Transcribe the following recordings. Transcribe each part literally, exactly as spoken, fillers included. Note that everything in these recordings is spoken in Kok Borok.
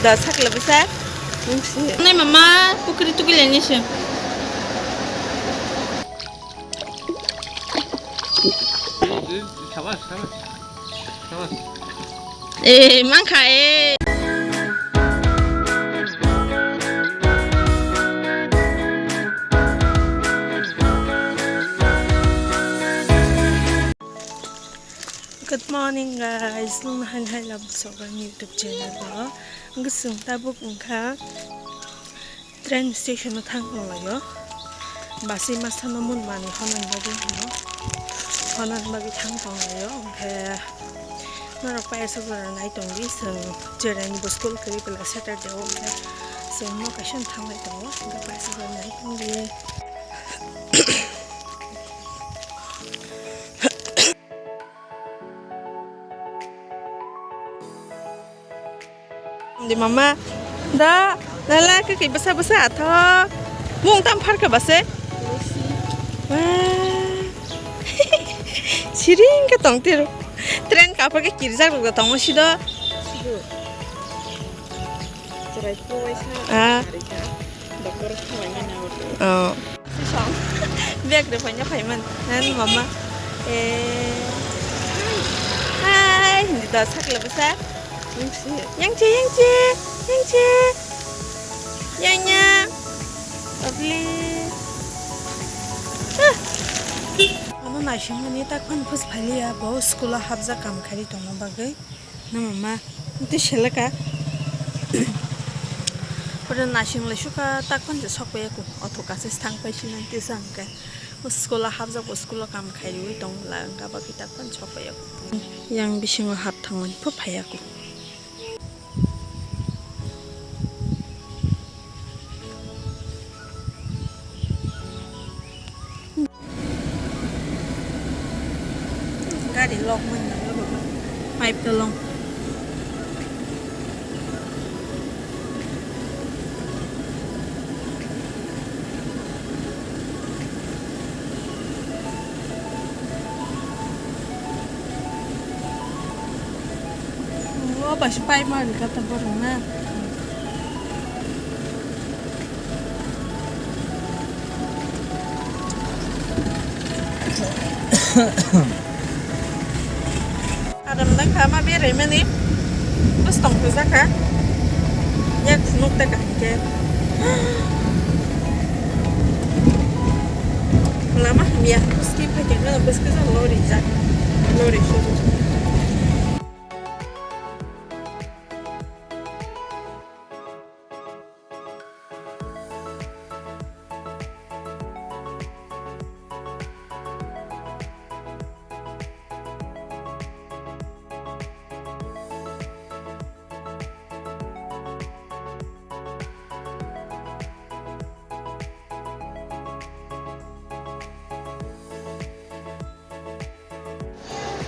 Da sakla bwsa. Nai mama pukri tukile ni se. Sabas, sabas, sabas. Eh, mangkha eh. Good morning, guys. Nung hai hai lab sogan YouTube channel o. Nung sung tabuk wngkha train station o thang tong laio. Basi masa no mun mani honan bagwi hino. Honan bagwi thang tong laio. Oke. Norok paisa jora nai tong di sung. Jerani bo school kri pela Saturday o oke. Sung no kaisa thang lai tongo. Oke paisa jora nai tong di. Di mama, da, lala, kaki basa basa athok. Mung tam phar ka base? Wah. Siring ka tong tir. Train ka apa ke kirjak rok tong sido. Cherai ko waisa. Ah. Hari ka. Doctor khawaimani abo. Oh. Sisong. Bag de phaina phaiman. Nan mama. Eh. Hai, hindi to sakla basa. Yang che, yang che, yang che. Yang yang. Lovely. Ah. Ano naisingmani tak phan phus phaliya bo school o hapjak kam khari tongma bagwi. Na mama, tei seleka. Pura nasing lai suka tak phan je sok pai aku. Otho kache thang pai sinan tei sang ke. O school o hapjak bo school o kam khai riwi tong la wngka ba ki tak phan sok pai aku. Yang bisingo hap thangmani pho phai aku. Gari lok manya pipe tolong. O paisa pipe ma rika ta borok na. Adam dang kha ma berai mani. Bus tong kha jaka. Yak nuk ta kaham ke. Lama hamya. Bus ki phai ke na bus ke lori jak. Lori shuru.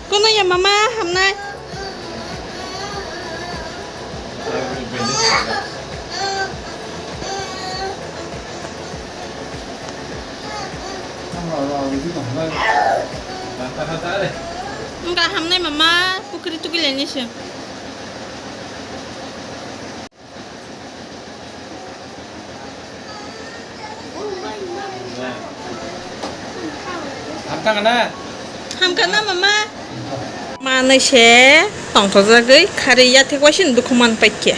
Kono ya mama hamnai. Wngkha hamnai mama pukri tukilai nisi. Hamkha na? Hamkha na mama? Manwi se tongthokjagwi khari yathek waisini dukhu man paikhe.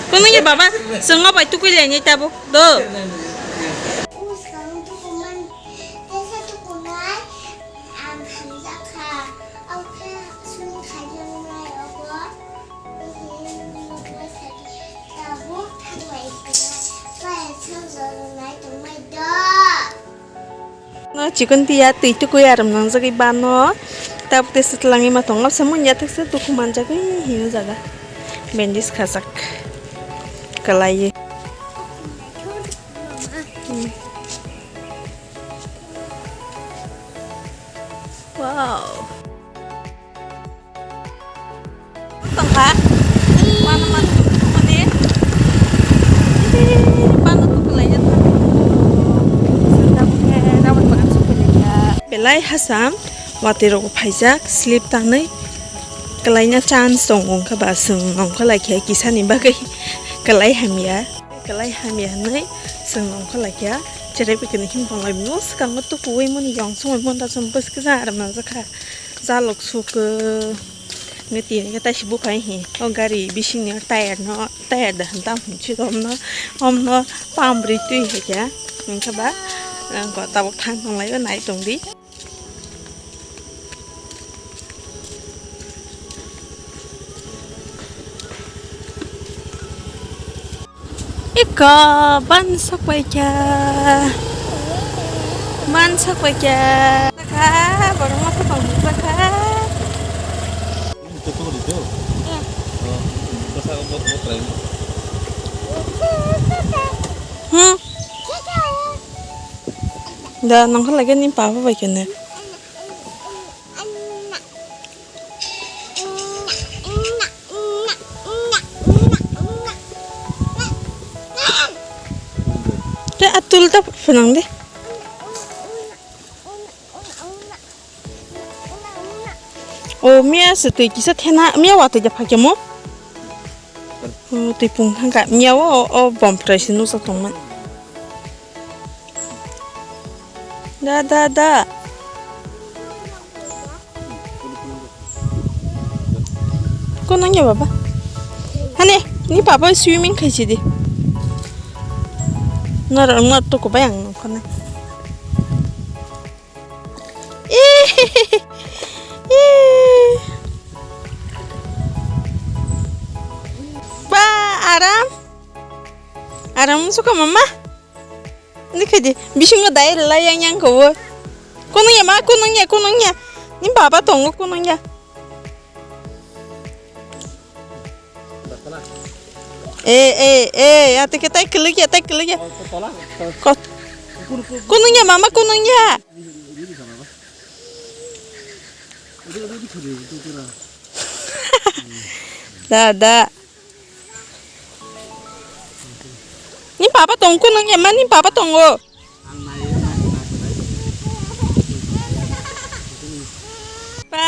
Kunui baba, chwngno bai tukui lainai tabuk do. Ang hamjakha, ang khe sung khaijak nai obo, tabuk thanglai khe, kaya sung jornai tongmai do. No chikon tiya twi tukui aram nangjagwi bano, tabuk tei swtlangwi ma tong, absa mun yathek se dukhu manjagwi hino jaga, bandage khajak kwlaiwi. Wow. Tongkha. Mano mano mani. Mano tukulai ya. Belai hasam watwi rok phaijak slip tangnai. Kwlaina chance tongo wngkha ba, chwng nongkha laikha kisani bagwi kwlai hamya. Kwlai hamya hwnwi chwng nongkha laikha. Cherai bai khe himkhe tonglai bini o swkango tukuwi mani yong songwi monda song bwskang aram nangjakha. Jalok suk, eh, nge tini khe taisi buphai hi o gari bisingni o tyre no, tyre da hwn tam hwn si omno, omno pump rwi twi hai khe. Wngkha ba, eh, tabuk thang tonglai o nai tongdi. Iko ban sok bai kha. Ban sok bai kha. Kha, borok ma sok bai kha. Hmm. Da nongkha lagi ni papa bai kene. Te atul ta phunang de. O miya se twi kisa thena, miya watwi ja phakya mo. O twi pung thangka, miya o, o bom prai se nusa tongma. Da, da, da. Kono ya baba? Hane, ni papa swimming khai si di. Nor, nor to ko bayang no kono. Ih, ih. Ba, aram. Aram suka mama. Ni khaidi, bisingo dai rwlai yang yang kobo. Kunung ya ma, kunung ya, kunung ya. Ni baba tongo kunung ya. Eh, eh, eh, ya tike tai kelek ya, tai kelek ya. Kot. Kunung ya mama, kunung ya. Da, da. Ni papa tong kunung ya ma, ni papa tongo. Pa,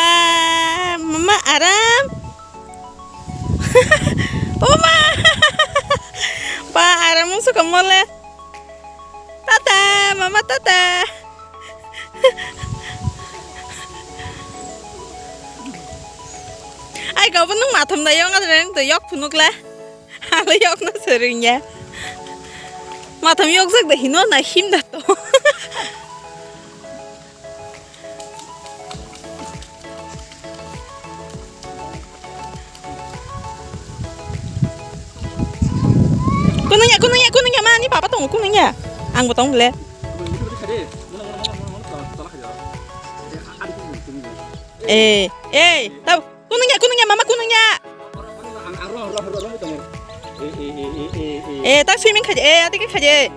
mama aram. Oma. Pa aram suka mole. Tata, mama tata. Ai kau nung matham da yong ada nung to yok phunuk la. Hala yok na sering ya. Matham yok jak da hino na him da to. Kunung ya, kunung ya, kunung ya, mani papa tongo kunung ya. Ang bo tong le. Eh, eh, tau. Kunung ya, kunung ya, mama kunung ya. Eh, tak swimming khaje, eh, atike khaje.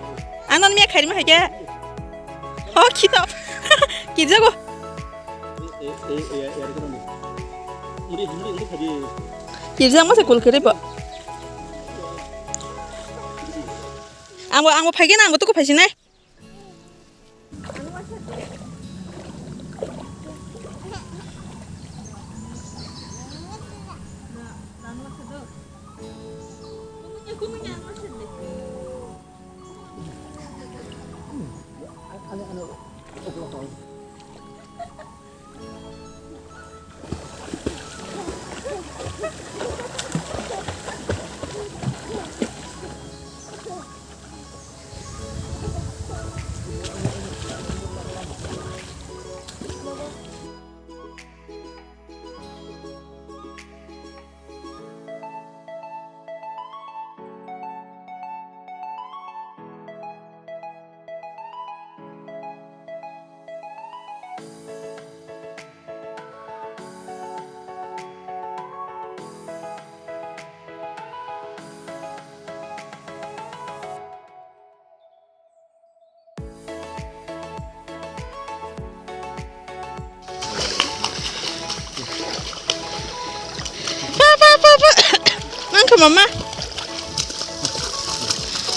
Anon miya khairima khaje. Oh, khito. Kirjago. Kirja masa kul kere ba. Ang bo, ang bo phai khe na, ang bo tuku phai sinai. Pa, pa, pa, pa. Nang khe mama.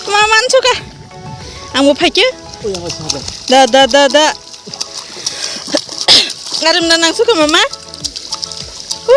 Mama, nang suka. Ang bo phaikhe. Da, da, da, da. Aram da nang suka mama. Hu,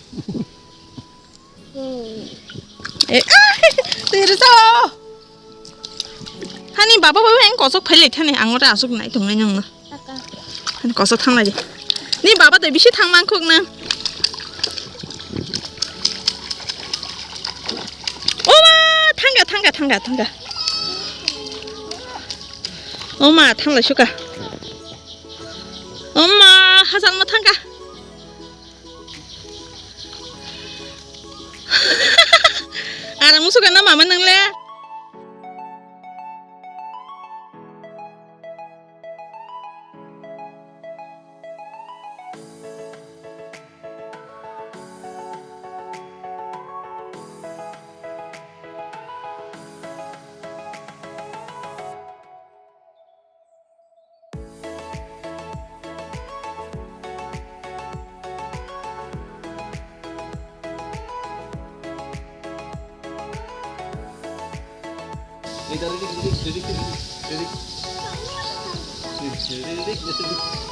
Eh, ah, tiri sao. Hani baba bai ang kosok phailai thani ang ora asuk nai tongnai nang na. Kosok thanglai di. Ni baba tei bisi thang mangkhuk nang. Oma, thangka, thangka, thangka, thangka. Oma, thanglai suka. Oma, hasalma thangka. Arang musuka na mama nang le.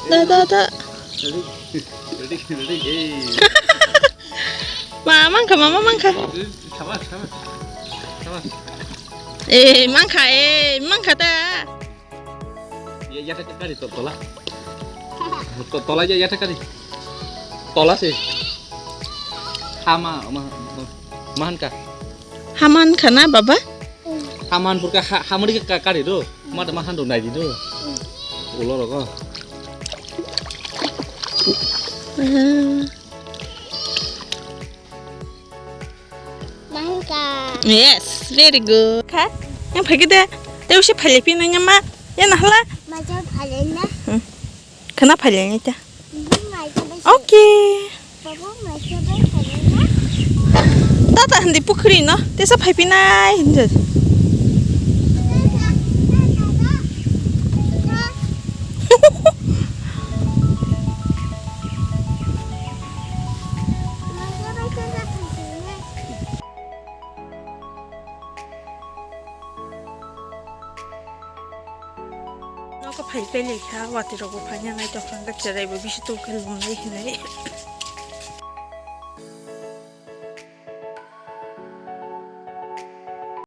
Da, da, da. Ma, mangkha, mama mangkha. Eh, mangkha, eh, mangkha ta. Ya, ya, kari to, tola. To, tola ya, ya, kari. Tola sih. Hama, ma, ma, mahan ka. Haman khana, baba? Haman purka ha, hamari ka, kari do. Ma, ma han do nai di do. Ulo rogo. Ah. Mangka. Yes, very good. Kha, yang phai kede. Tei usi phai lepi nanya ma. Ya nahla. Maja phai na. Hmm. Khana phai le ta. Mhm, maja bai. Okay. Baba, maja bai phai na. Tata hindi pukhri no. Tesa phai pinai hindi. Nokha phai pele kha, watwi rok bo phai nang nai tong kha, cherai bo bisi tong khe lum nai hinwi.